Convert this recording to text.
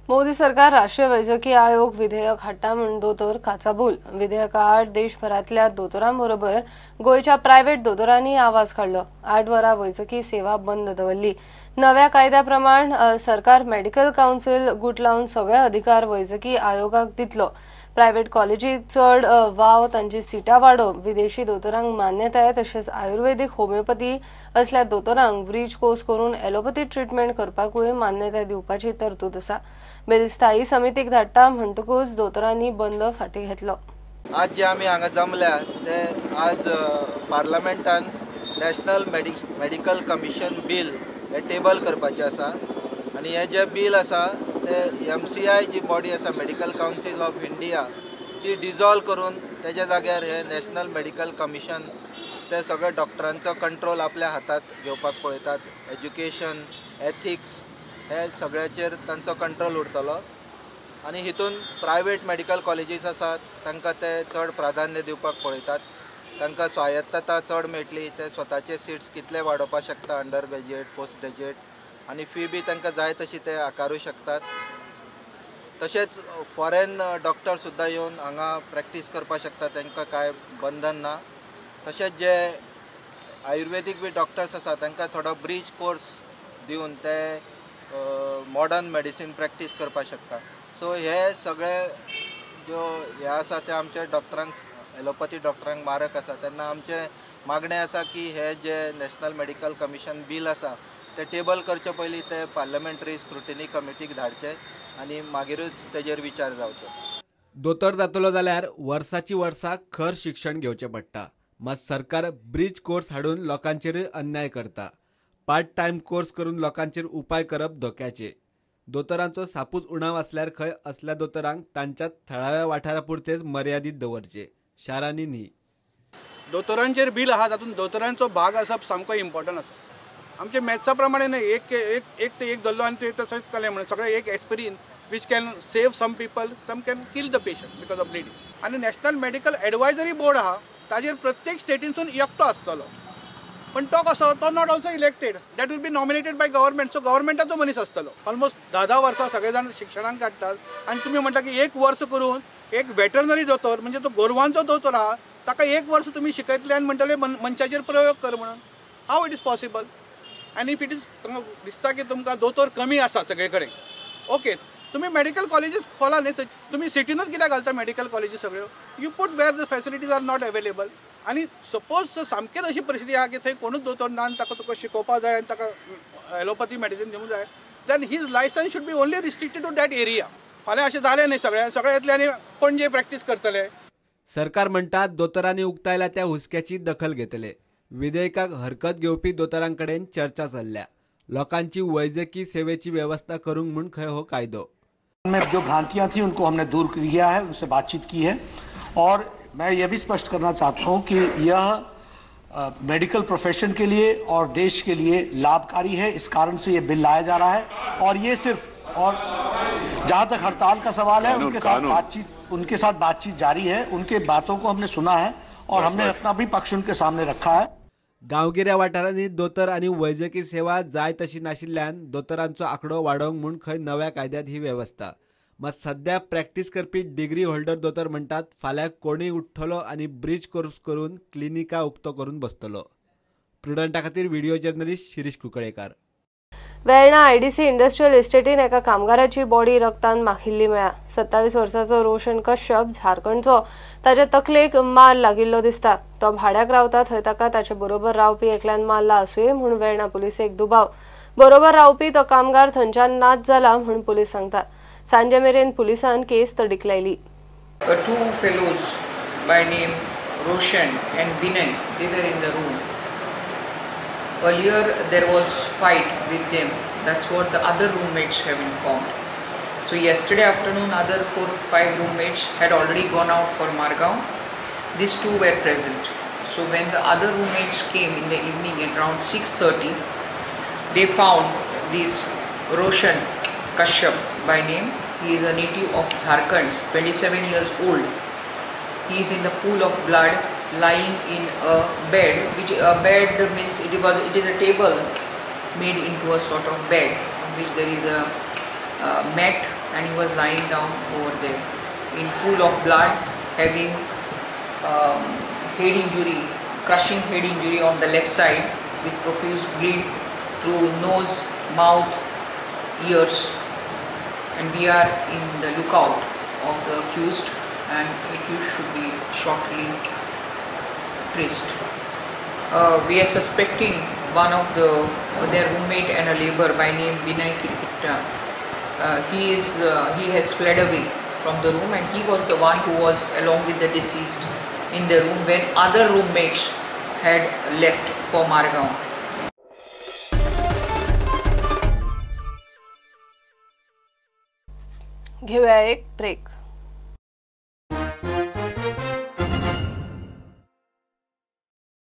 मोदी सरकार राष्ट्रीय वैजकी आयोग विधेयक हाडटा म्हूण दोतोर काचाबूल. विधेयका आड देशभरांतल्या दोतोरांबरोबर गोंयच्या प्रायव्हेट दोतोरांनी आवाज काडलो. 8 वरां वैजकी सेवा बंद दवरली. नव्या कायद्या प्रमाण सरकार मेडिकल कावन्सिल गुटलावन सगळे अधिकार वैजकी आयोगाक दितलो. प्रायव्हेट कॉलेजीक चड वाव, तांची सिटां वाडोवप, विदेशी दोतोरांक मान्यताय तशेंच आयुर्वेदीक, होमिओपॅथी असल्या दोतोरांक ब्रीज कोर्स करून एलोपॅथी ट्रिटमेंट करपाकूय मान्यताय दिवपाची तरतूद आसा. बिल स्थायी समितीक धाडटा म्हणटकूच दोतोरांनी बंद फाटीं घेतलो. आज जे आमी हांगा जमल्या ते आज पार्लमेंटान नॅशनल मेडिकल कमिशन बील हे टेबल करपाचें आसा आनी हे जे बील आसा ते MCI जी बॉडी आसा मेडिकल कावन्सील ऑफ इंडिया ती डिजॉल्व करून तेज्या जाग्यार हे नॅशनल मेडिकल कमिशन ते सगळे डॉक्टरांचो कंट्रोल आपल्या हातात घेवपाक पळयतात. एज्युकेशन, एथिक्स हे सगळ्याचेर तांचो कंट्रोल उरतलो आनी हितून प्रायवेट मेडिकल कॉलेजीस आसात तांकां ते चड प्राधान्य दिवपाक पळयतात. तांकां स्वायत्तता चड मेळटली, ते स्वताचे सिट्स कितले वाडोवपाक शकता, अंडर ग्रॅज्युएट, पोस्ट ग्रॅज्युएट, आनी फी बी तांकां जाय तशी ते आकारूं शकतात. तशेंच फॉरेन डॉक्टर सुद्दां येवन हांगा प्रॅक्टीस करपाक शकता, तांकां कांय बंधन ना. तशेंच जे आयुर्वेदीक बी डॉक्टर्स आसा तांकां थोडो ब्रीज कोर्स दिवन ते मॉडर्न मेडिसीन प्रॅक्टीस करपाक शकता. सो हे सगळे ज्यो हे आसा ते आमचे डॉक्टरांक, एलोपॅथी डॉक्टरांक मारक आसा. तेन्ना आमचें मागणें आसा की हे जे नॅशनल मेडिकल कमिशन बील आसा ते टेबल करचे पयलीं ते पार्लमेंटरी स्क्रुटिनी कमिटीक धाडचे आनी मागीरूच तेजेर विचार जावचो. दोतोर जातलो जाल्यार वर्साची वर्सां खर शिक्षण घेवचें पडटा. मात सरकार ब्रीज कोर्स हाडून लोकांचेरूय अन्याय करता. पार्ट टायम कोर्स करून लोकांचेर उपाय करप धोक्याचे. दोतोरांचो सापूच उणाव आसल्यार खंय असल्या दोतोरांक तांच्या थळाव्या वाठारा पुरतेच मर्यादीत दवरचे, शारांनी न्ही. दोतोरांचेर बील आहा तातूंत दोतोरांचो भाग आसप सामको इम्पॉर्टंट आसा. आमचे मॅथ्सा प्रमाणे न्ही, एक एक एक ते एक धरलो आनी ते तशेंच केलें म्हणून सगळें एक aspirin which can save some people, some can kill the patient because of bleeding. आनी नॅशनल मेडिकल एडवायजरी बोर्ड आहा ताजेर प्रत्येक स्टेटीनसून एकटो आसतलो, पण तो कसो, तो not also elected, that will be nominated by government. So गव्हर्मेंटाचो मनीस आसतलो. ऑलमोस्ट 10-10 वर्सां सगळे जाण शिक्षणाक काडटात आनी तुमी म्हणटा की एक वर्स करून एक वेटरनरी दोतोर म्हणजे तो गोरवांचो दोतोर आहा ताका एक वर्स तुमी शिकयतले आनी म्हणटले मनशाचेर प्रयोग कर म्हणून. How it is possible? आनी if it is दिसता की तुमकां दोतोर कमी आसा सगळे कडेन, ओके तुमी मेडिकल कॉलेजीस खोला न्ही, तुमी सिटीनूच कित्याक घालता मेडिकल कॉलेजीस सगळ्यो? You put where the facilities are not available. आनी सपोज सामकेच अशी परिस्थिती आहा की थंय कोणूच दोतोर ना आनी ताका तुका शिकोवपाक जाय आनी ताका एलोपॅथी मेडिसीन दिवंक जाय, then his licence should be only restricted to that area. फाल्यां अशें जालें न्ही सगळें, सगळे येतले आनी पणजे प्रॅक्टीस करतले. सरकार म्हणटा दोतोरांनी उक्तायला त्या हुस्क्याची दखल घेतले. विधेयकाक हरकत घेवपी दोतोरांकडेन चर्चा चल्ल्या. लोकांची वैजकी सेवेची व्यवस्था करूंक म्हूण खंय हो कायदो. में जो भ्रांतियां थी उनको हमने दूर किया है, उनसे बातचीत की है और मैं ये भी स्पष्ट करना चाहता हूँ कि यह मेडिकल प्रोफेशन के लिए और देश के लिए लाभकारी है। इस कारण से ये बिल लाया जा रहा है। और ये सिर्फ, और जहाँ तक हड़ताल का सवाल है, उनके साथ बातचीत जारी है, उनके बातों को हमने सुना है और हमने अपना भी पक्ष उनके सामने रखा है। गांवगिऱ्या वाठारांनी दोतोर आनी वैजकी सेवा जाय तशी नाशिल्ल्यान दोतोरांचो आंकडो वाडोवंक म्हूण खंय नव्या कायद्यांत ही वेवस्था. मात सध्या प्रॅक्टीस करपी डिग्री होल्डर दोतोर म्हणटात फाल्यां कोणूय उठ्ठलो आनी ब्रीज कोर्स करून क्लिनिका उक्तो करून बसतलो. प्रुडंटा खातीर video journalist Shirish Kunkalekar. Verna IDC industrial इस्टेटीन एका कामगाराची बॉडी रक्तान माखिल्ली मेळ्ळ्या. 27 वर्साचो रोशन कश्यप झारखंडचो, ताच्या तकलेक मार लागिल्लो दिसता. तो भाड्याक रावता थंय ताका ताचे बरोबर रावपी एकल्यान मारला आसुये म्हूण वेर्णा पुलिसेक दुबाव. बरोबर रावपी तो कामगार थंयच्यान नाच जाला म्हूण पुलीस सांगतात. सांजे मेरेन पुलिसान केस तडीक लायली. Two fellows by name Roshan and Binay, they were in the room. Earlier there was fight with them, that's what the other roommates have informed. So yesterday afternoon other 4-5 roommates had already gone out for Margao. These two were present. So when the other roommates came in the evening at around 6:30, they found this Roshan Kashyap by name. He is a native of Jharkhand, 27 years old. He is in the pool of blood, lying in a bed, which a bed means it is a table made into a sort of bed on which there is a mat and he was lying down over there in pool of blood, having head injury, crushing head injury on the left side with profuse bleed through nose, mouth, ears, and we are in the lookout of the accused, and accused should be shortly traced. We are suspecting one of their roommate and a labor by name Binay Kirkitta. He has fled away from the room, and he was the one who was along with the deceased in the room when other roommates had left for Margao. घेऊया एक break.